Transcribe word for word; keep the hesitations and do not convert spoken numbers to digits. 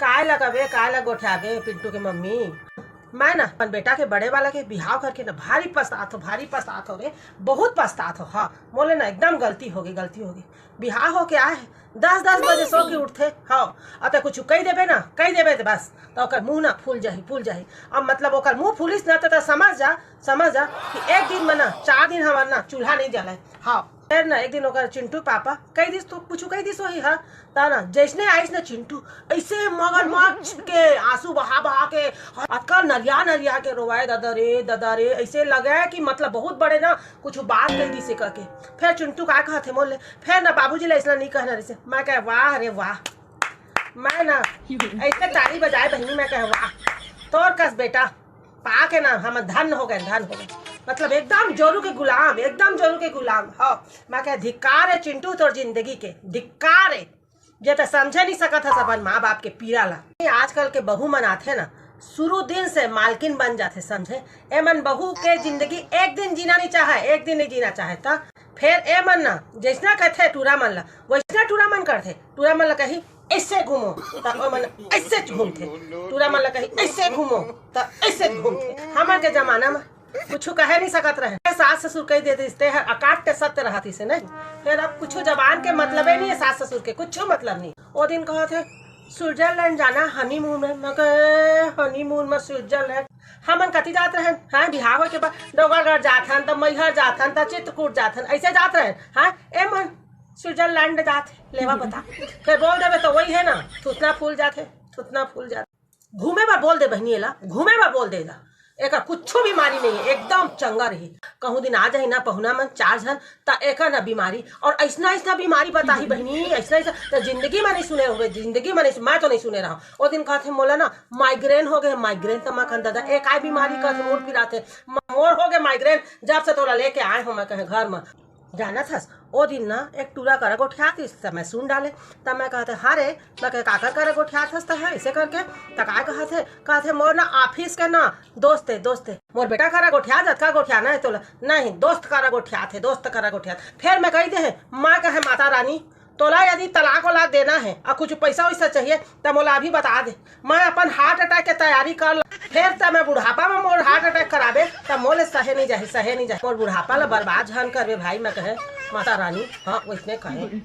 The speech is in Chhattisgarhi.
काय लगाबे, काय ला गोठियाबे पिंटू के मम्मी? मैं ना अपन बेटा के बड़े वाला के बिहाव करके ना भारी पछतात हो, भारी पछतात हो रे, बहुत पछतात हो। हाँ, मोले ना एकदम गलती होगे, गलती होगे। बिहाव होके आए हे, दस दस बजे सो के उठथे। हाँ, अउ ते कुछ कही देबे ना, कही देबे ते बस, त ओकर मुंह ना फूल जाही, फूल जाही। अब मतलब ओकर मुंह फूलिस ना, त, त समझ जा, समझ जा कि एक दिन में ना चार दिन हमार ना चूल्हा नहीं जले। हाँ, फेर ना एक दिन ओकर चिंटू पापा कही दिस, तो कुछ कही दिस वही हा, ता ना जैसने आइस ना चिंटू, ऐसे मगरमच्छ के आंसू बहा बहा के, अतका नरिया नरिया के रोवाए, "दादा रे, दादा रे", ऐसे लगे कि मतलब बहुत बड़े ना कुछ बात कही दिस कह के। फेर चिंटू का कहथे मोर ले, फेर ना बाबूजी ले ऐसना नहीं कहना रहिसे। मैं कहे, "वाह रे वाह।" मैं ना ऐसे ताली बजाए बहिनी, मैं कहे, "वाह, तोर कस बेटा पा के ना हम धन्य हो गए, धन्य हो गए।" मतलब एकदम जोरू के गुलाम, एकदम जोरू के गुलाम। हाँ, मैं कहे, "धिक्कार है चिंटू तोर जिंदगी के, धिक्कार है, जे ते समझे नहीं सकत हस अपन माँ बाप के पीरा ला।" आजकल के बहू मन आथे ना, शुरू दिन से मालकिन बन जाथे, समझे? एमन बहू के जिंदगी एक दिन जीना नहीं चाहे, एक दिन नहीं जीना चाहे। त फेर एमन ना जैसना कहथे टूरा मन ला, वैसना टूरा मन करथे। टूरा मन ला कही, "ऐसे घूमो", त ओमन ऐसे घूमथे। टूरा मन ला कही, "ऐसे घूमो", त ऐसे घूमथे। हमन के जमाना में कुछ कहे नहीं सकत रहे। सास ससुर कही देते, "ते हर अकाट्य सत्य रहत इसे नहीं।" फेर अब कुछ जबान के मतलबे नहीं है, सास ससुर के कुछ मतलब नहीं। ओ दिन कहत हे, "स्विट्जरलैंड जाना हनीमून में।" मैं कहे, "हनीमून में स्विट्जरलैंड?" हमन कति जात रहन, हाँ, बिहाव होय के बाद डोंगरगढ़ जात हन, त मैहर जात हन, त चित्रकूट जात हन, ऐसे जात रहन, हाँ, एमन स्विट्जरलैंड जात हे, लेवा बता। फेर बोल देबे त वही है ना, थुथना फूल जात हे, थुथना फूल जात। घूमे बर बोल दे बहिनी एला, घूमे बर बोल दे एला। एकर कुछू बीमारी नहीं है, एकदम चंगा रही। कहूँ दिन आ जाही ना पहुना मन चार झन, त एकर ना बीमारी, और ऐसना ऐसना बीमारी बताही बहिनी, ऐसना ऐसना त जिंदगी में नहीं सुने होबे, जिंदगी में नहीं सु-, मैं तो नहीं सुने रहा। ओ दिन कहथे मोला ना माइग्रेन हो गए, माइग्रेन। त मैं कहन, "दादा, ए काय बीमारी?" कहथे, "मोर पिराथे।" "मोर हो गए माइग्रेन, जब से तोला लेके आए हो," मैं कहे, "घर में।" जानत हस, ओ दिन ना एक टूरा करा गोठियात इस समय सुन डाले, त मैं कहते, "हाँ रे," मैं कहे, "काकर करा गोठियात हस त है ऐसे करके?" त काय कहत हे, कहत हे, "मोर ना ऑफिस के ना दोस्त है, दोस्त है, मोर बेटा करा गोठियात, अतका गोठियाना है तोला?" "नहीं, दोस्त करा गोठियात है, दोस्त करा गोठियात।" फेर मैं कही दे हे, मैं कहे, "माता रानी, तोला यदि तलाक वलाक देना है और कुछ पैसा वैसा चाहिए, त मोला अभी बता दे, मैं अपन हार्ट अटैक के तैयारी कर ल-, फेर त मैं बुढ़ापा में मोर हार्ट अटैक कराबे, त मोले सहे नहीं जाही, सहे नहीं जाही। मोर बुढ़ापा ला बर्बाद झन करबे भाई," मैं कहे, "माता रानी, हाँ, वैसने कहे।"